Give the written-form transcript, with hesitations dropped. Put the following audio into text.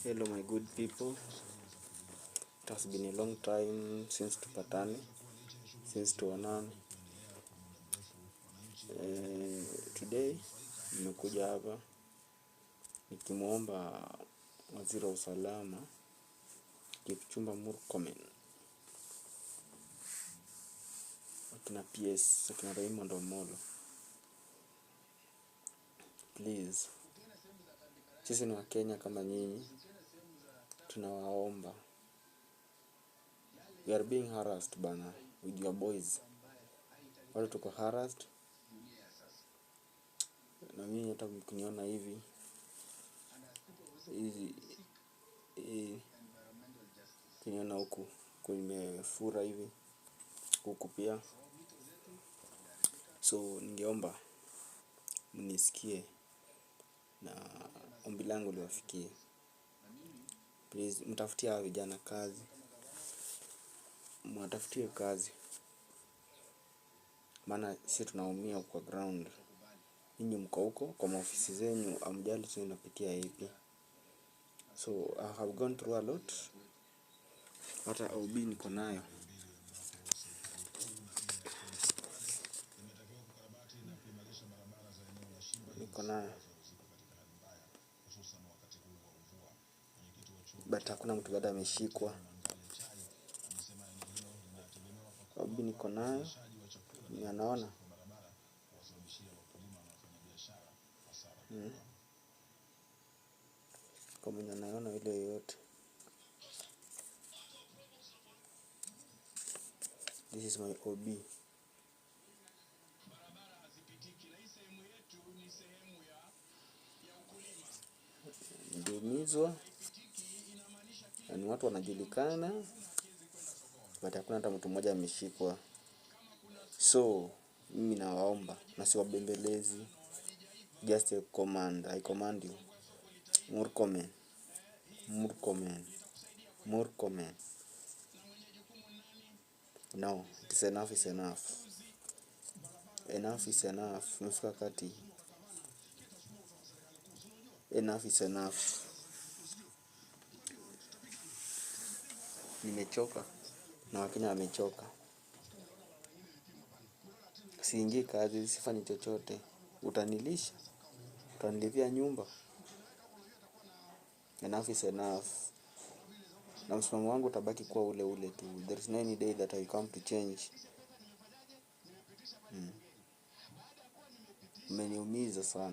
Hello my good people. It has been a long time since tupatane, since tuonane. Today nimekuja hapa nikimwomba waziri wa usalama Kipchumba Murkomen, akina PS, akina Raymond Omolo, please, sisi ni Wakenya kama nyinyi, tunawaomba. We are being harassed bana with your boys. Watu tuko harassed na mimi hata mkiniona hivi hizi hii kiniona huku kumefura hivi huku pia, so ningeomba mnisikie na ombi langu liwafikie. Please mtafutie hawa vijana kazi, mwatafutie kazi, maana sisi tunaumia kwa ground. Nyinyi mko huko kwa maofisi zenyu, hamjali tunapitia ipi. So I have gone through a lot, hata OB niko nayo. Niko nayo but hakuna mtu bado ameshikwa. OB niko nayo, ni anaona kwa mwenye anaona ile yoyote. This is my OB. Niliumizwa na ni watu wanajulikana, but hakuna hata mtu mmoja ameshikwa. So mimi nawaomba na siwabembelezi, just a command, I command you. Murkomen, Murkomen, Murkomen. No, it is enough is enough. Enough is enough. Imefika wakati. Enough is enough. Nimechoka na Wakenya wamechoka. Siingii kazi, sifanyi chochote. Utanilisha, utanilipia nyumba. Enough is enough. Na msimamo wangu utabaki kuwa ule ule tu. There is no any day that I will come to change. Mmeniumiza sana.